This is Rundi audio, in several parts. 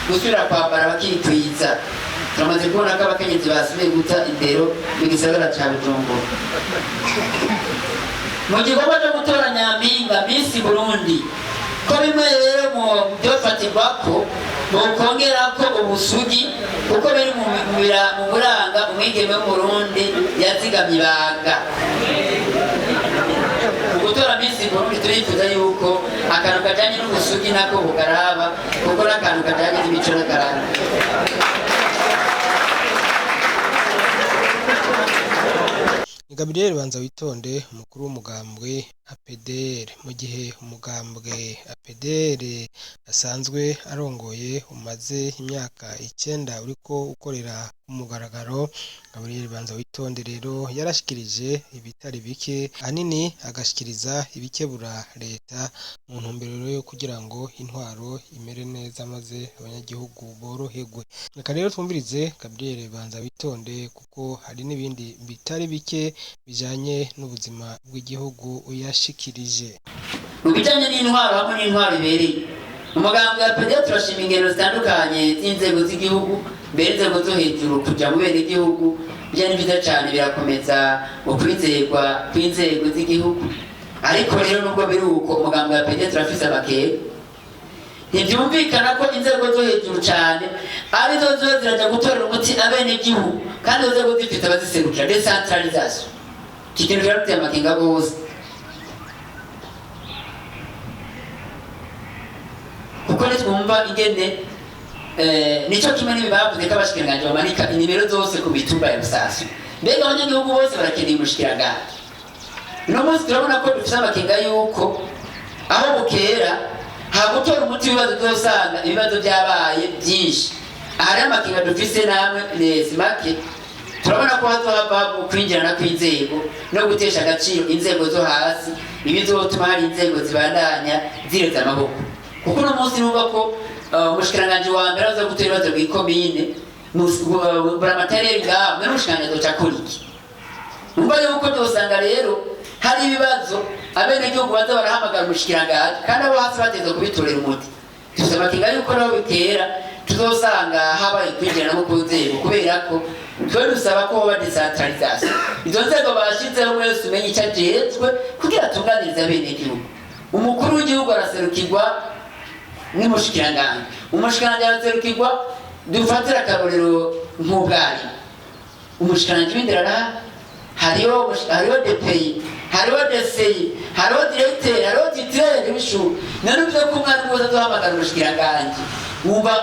Gusubira kwambara bakikwiza. Turamaze kubona ko abakenyezi basubiye guta indero mu gisagara ca Bujumbura. Mu gikorwa cyo gutora Nyampinga, Miss Burundi, ko bimwe rero mu byofatirwako bokongerako ubusugi, kuko biri mu buranga umwigeme w'Umurundi yazigamye ibanga. Mu gutora Miss Burundi, turifuza yuko akantu kajanye n'ubusugi nako bukaraba, kuko n'akantu kajanye n'imico n'akaranga. Ni Gabriel Banzawitonde, umukuru w'umugambwe APDR. Mu gihe umugambwe APDR asanzwe arongoye umaze imyaka 9 uriko ukorera ku mugaragaro, Gabriel Banzawitonde rero yarashikirije ibitari bike, ahanini agashikiriza ibikebura leta mu ntumbero rero yo kugira ngo intwaro imere neza maze abanyagihugu boroherwe. Reka rero twumvirize Gabriel Banzawitonde, kuko hari n'ibindi bitari bike bijanye n'ubuzima bw'igihugu yashikirije. Mu bijanye n'intwaro hamwe n'intwaro ibereye, umugambwe wa PDR turashima ingendo zitandukanye z'inzego z'igihugu, mbere inzego zo hejuru kuja mu bene igihugu. Ibyo ni vyiza cane, birakomeza ukwizerwa kw'inzego z'igihugu. Ariko rero nubwo biri uko, umugambwe wa PDR turafise amakenga. Ntivyumvikana ko inzego zo hejuru cane arizo ziba ziraja gutorera umuti abenegihugu, kandi izo nzego zifite abaziserukira. Décentralisation, iki kintu kiraduteye amakenga gose, kuko nitwumva ingene nico kimwe n'ibi bavuze ko abashikiranganji bamanika inimero zose ku mitumba ya Rusasu. Mbega abanyagihugu bose barakeneye umushikiranganji? Uno munsi turabona ko dufise amakenga yuko aho bukera hagutora umuti w'ibibazo uzosanga ibibazo byabaye byinshi. Aha rero amakenga dufise namwe nezi make, turabona ko hazohava kwinjirana kw'inzego no gutesha agaciro inzego zo hasi, ibizotuma hari inzego zibandanya zireza amaboko. Kuko uno munsi numva ko umushikiranganji wa mbere aza gutora ibibazo mw'ikomine, buramatari ngaho mbere n'umushikiranganji azoca akora iki? Numva yuko byosanga rero hari ibibazo abenegihugu baza barahamagara umushikiranganji, kandi abo hasi bateza kubitorera umuti. Dufite amakenga yuko naho bitera tuzosanga habaye kwinjirana ku nzego, kubera ko twe dusaba ko hoba décentralisation, izo nzego bashizeho umwe wese umenye icyo ajejwe kugira atunganirize abenegihugu. Umukuru w'igihugu araserukirwa n'umushikiranganji, umushikiranganji araserukirwa, dufatire akarorero nk'ubwarimu, umushikiranganji w'indero arahari, hariho DPI, hariho DCI, hariho directeur, hariho titulaire w'ishuri. None uvyo ko umwana wese azohamagara umushikiranganji, wumva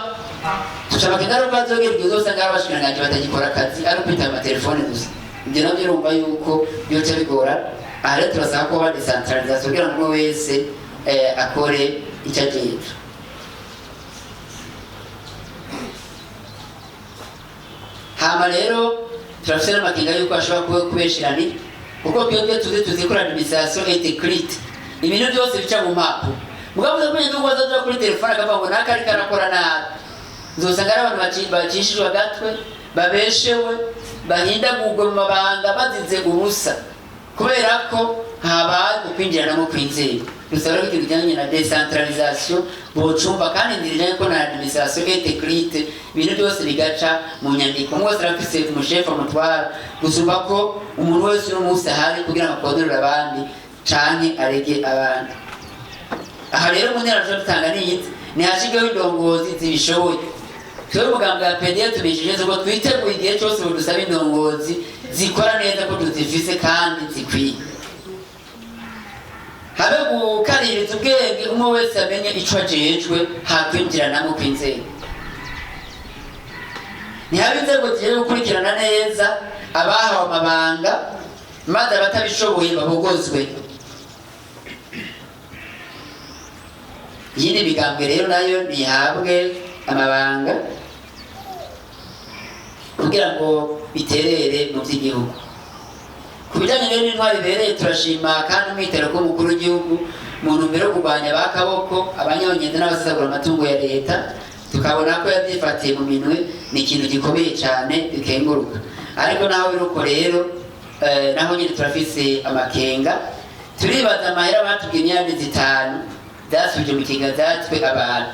tuca amakenga ari uko azogera igihe uzosanga hari abashikiranganji batagikora akazi, ari ukwitaba amatelefone gusa. Ibyo navyo urumva yuko byoca bigora. Aha rero turasaba ko hoba décentralisation kugira ngo umwe wese akore icyo ajejwe. Hama rero turafise n'amakenga yuko ashobora kuba kubesheranira, kuko twebwe tuzi ko l'administration est écrite, ibintu byose bica mu mpapuro. Mugabo uza kumenya nuko azoja kuri telefone akavuga ngo naka ariko arakora nabi, uzosanga ari abantu bacishijwe agatwe, babeshewe, bahindagurwe mu mabanga bazize ubusa, kubera ko habaye ukwinjiranamo kw'inzego. Dusaba ko ikintu kijyanye na décentralisation bocumva, kandi inzira ijanye ko na administration est écrite, ibintu byose bigaca mu nyandiko. Umwe wese arafise umushefu amutwara, gusumba ko umuntu wese uno munsi ahari kugira ngo akoderere abandi canke arege abandi. Aha rero mu ntera dushobora dutanga niyizi ntihashirweho indongozi zibishoboye. Twebwe umugambi wa PDR tubishije ko twiteguye igihe cyose budusaba indongozi zikora neza, ko tuzifise kandi zikwiye. Habe gukaririza ubwenge, umwe wese amenye ico ajejwe, hakwinjiranamo kw'inzego. Ntihabe inzego zigiye gukurikirana neza abahawe amabanga, maze abatabishoboye babogozwe. Iyindi migambwe rero nayo ntihabwe amabanga kugira ngo biterere mu by'igihugu. Ku bijyanye rero n'intwaro ibereye, turashima kandi umwitero w'umukuru w'igihugu mu ntumbero yo kurwanya abakaboko, abanyonyenzi n'abasesagura amatungo ya leta. Tukabona ko yabyifatiye mu minwe, ni ikintu gikomeye cyane bikenguruka. Ariko naho biri uko rero, naho nyine turafise amakenga. Turibaza amahera batubwiye 5 miliyoni zasubije mu kigega zatwe abantu.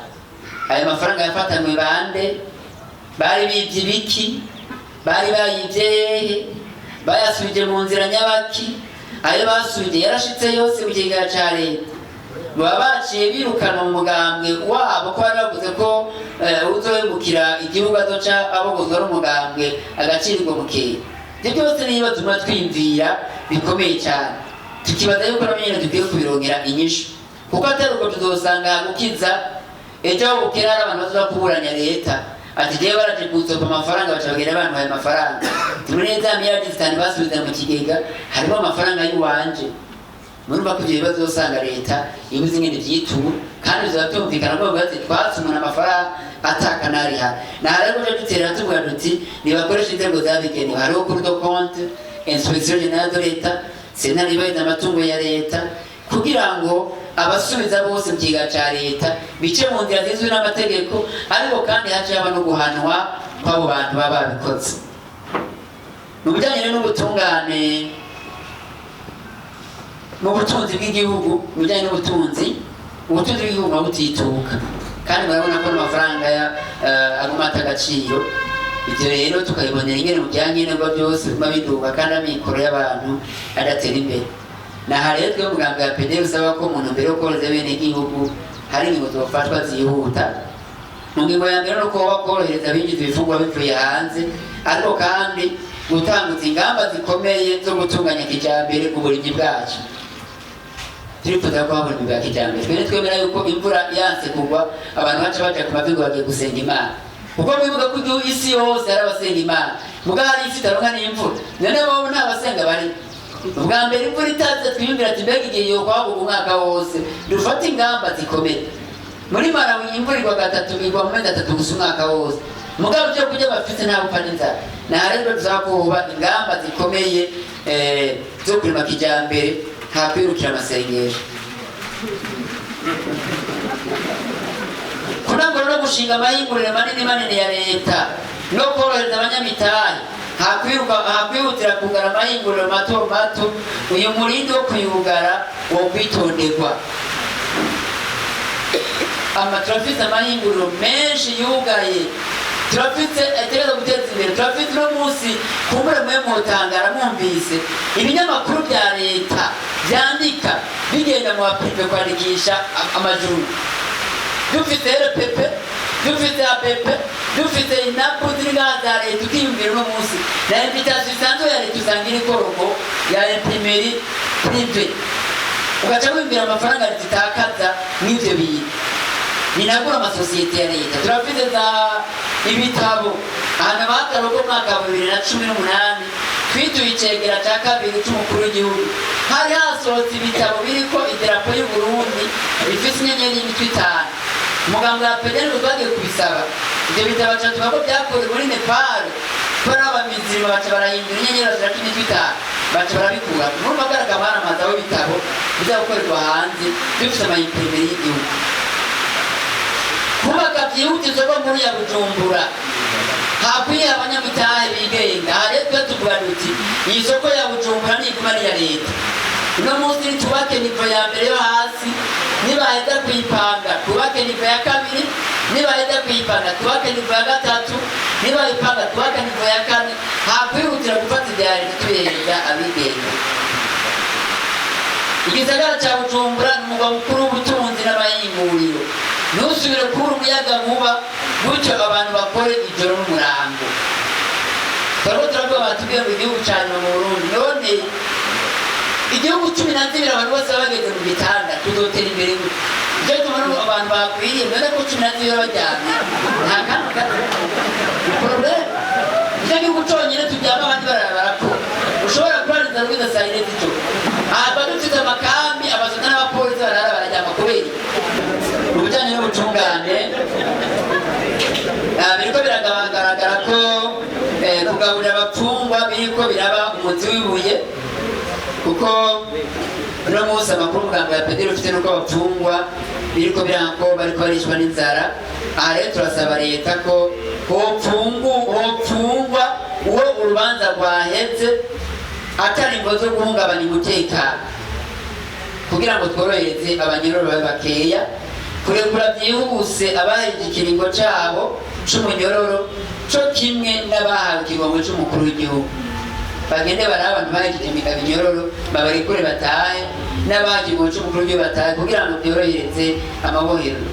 Ayo mafaranga yafatanywe bande? Bari bibye ibiki? Bari bayibye hehe? Bayasubije mu nzira nyabaki? Ayo basubije yarashitse yose mu kigega ca leta? Baba baciye birukanwa mu mugambwe wabo, ko bari bavuze ko uzohemukira igihugu azoca abogozwa n'umugambwe, agacirwa mu kera. Ibyo byose ni ibibazo tuma twiyumvira bikomeye cyane, tukibaza yuko nabyo nyine dukwiye kubirongera inyishu, kuko atari uko tuzosanga gukiza ejo aho bukera hari abantu bazoza kuburanya leta, ati jewe baraje gusopa amafaranga, baca bagenda bantwaye amafaranga. Tumuri za miliyari 5 basubiza mu kigega, harimo amafaranga y'uwanje. Murumva ko ivyo bibazo usanga leta ibuze ingene vyitura, kandi bizaba byumvikana ko bavuga ati twatse umuntu amafaranga atakanariha. Naha rero kuja dutera tuvuga duti nibakoresha inzego zabigenewe: hariho Cour des comptes, Inspection générale de l'État, sentare yubahiriza amatungo ya leta, kugira ngo abasubiza bose mu kigega ca leta bice mu nzira zizwi n'amategeko, ariko kandi hace haba no guhanwa kw'abo bantu baba babikoze. Mu bijyanye n'ubutungane, mu butunzi bw'igihugu, mu bijyanye n'ubutunzi, ubutunzi bw'igihugu buba butituka, kandi murabona ko n'amafaranga aguma ata agaciro. Ibyo rero tukabibonera ingene mu byankenerwa byose biguma biduga, kandi amikoro y'abantu adatera imbere. Naha rero twe muganga ya PD usaba ko umuntu mbere yo koroza bene igihugu hari ingingo zofatwa zihuta. Mu ngingo ya mbere, nuko woba korohereza abinjiza ibifungurwa bivuye hanze, ariko kandi gutanguza ingamba zikomeye zo gutunganya kijambere uburimyi bwacu. Turifuza ko habona bwa kijambere. Twene twemera yuko imvura yanse kugwa, abantu baca baja ku mavi ngo bagiye gusenga Imana, kuko mwibuka ko igihugu, isi yose hari abasenga Imana, muga hari isi itaronka n'imvura. None bobo nta basenga bari? Ubwa mbere imvura itaze, twiyumvira ati mbega igihe yokwagurwa umwaka wose, dufate ingamba zikomeye. Muri Malawi imvura igwa gatatu, igwa mu mezi 3 gusa umwaka wose, mugabo ibyo kurya bafite, nta gupfa n'inzara. Naha rero dusaba ko hoba ingamba zikomeye zo kurima kijambere, nta kwirukira amasengesho. Kunagura no gushinga amahinguriro manini manini ya leta no korohereza abanyamitahe, nta kwihutira kugara amahinguriro mato mato. Uyu murindi wo kuyugara wo kwitonderwa. Ama turafise amahinguriro menshi yugaye, turafise ategereza guteza imbere. Turafise uno munsi, kumbure mwe mwotangara mwumvise ibinyamakuru bya leta vyandika bigenda mu ba privé kwandikisha amajuru. Dufite RPP, dufite APP, dufite inapu ziri ngaha za leta. Ukiyumvira uno munsi na invitation isanzwe ya leta usanga iriko logo ya imprimerie privée, ugaca wiyumvira amafaranga leta itakaza n'ivyo bintu. Ninagura amasosiyete ya leta. Turafite za ibitabo ahantu bakarogo. Umwaka wa 2018 twituye icegera ca kabiri c'umukuru w'igihugu, hari hasohotse ibitabo biriko idarapo y'Uburundi bifise inyenyeri y'imitwe itanu. Muganga wa pederi twagiye kubisaba ivyo bitabo, aca tuvuga ko vyakorewe muri Nepal, kubera abamizirima baca barahindura inyenyeri, bashirako imitwe itanu, baca barabikura. Murumva ko ari akamaramaza w'ibitabo biza gukorerwa hanze, bifise ama imprimerie y'igihugu. Kubaka byihuta isoko nkuru ya Bujumbura, hakwiye abanyamitahe bigenga. Aha rero twe tuvuga duti iyi soko ya Bujumbura ntiguma ari iya leta. Uno munsi nitubake niveau ya mbere yo hasi, nibaheza kuyipanga twubake niveau ya kabiri, nibaheza kuyipanga twubake niveau ya gatatu, nibayipanga twubake niveau ya kane. Hakwihutira gufata ibya leta tubihereza abigenga. Igisagara ca Bujumbura ni umugwa mukuru w'ubutunzi n'amahinguriro, ntusubire kubura umuyaga nkuba, gutyo abantu bakore ijoro n'umurango. Turiko turavuga, batubwiye ngo igihugu ca nyuma mu Burundi. None igihugu 12 abantu bose baba bageze mu bitanda, tuzotera imbere gute? Nicyo gituma n'ubu abantu bakwiriye. None ko 12 baryamye, nta kandi kazi, ni problème. Nicyo gihugu conyine turyama abandi barara barakora. Ushobora kurariza rwiza saa 4 z'ijoro. Aha dufite amakambi, abasoda n'abapolisi barara bararyama kubera iki? Mu bijyanye n'ubutungane, biriko biragaragara ko kugaburira abapfungwa biriko biraba umuzi w'ibuye, kuko uno munsi amakuru muganga ya pederi ufite nuko abapfungwa biriko biranga ko bariko baricwa n'inzara. Aha rero turasaba leta ko hopfungwa uwo urubanza rwaheze atari imvo zo guhungabanya umutekano, kugira ngo tworohereze abanyororo babe bakeya. Kurekura byihuse abahejeje ikiringo cabo c'umunyororo, co kimwe n'abahawe ikigongo c'umukuru w'igihugu. Bagende barabe abantu bahejeje iminyororo, babarekure batahe, n'abahawe ikigongo c'umukuru w'igihugu batahe, kugira ngo byorohereze amabohero.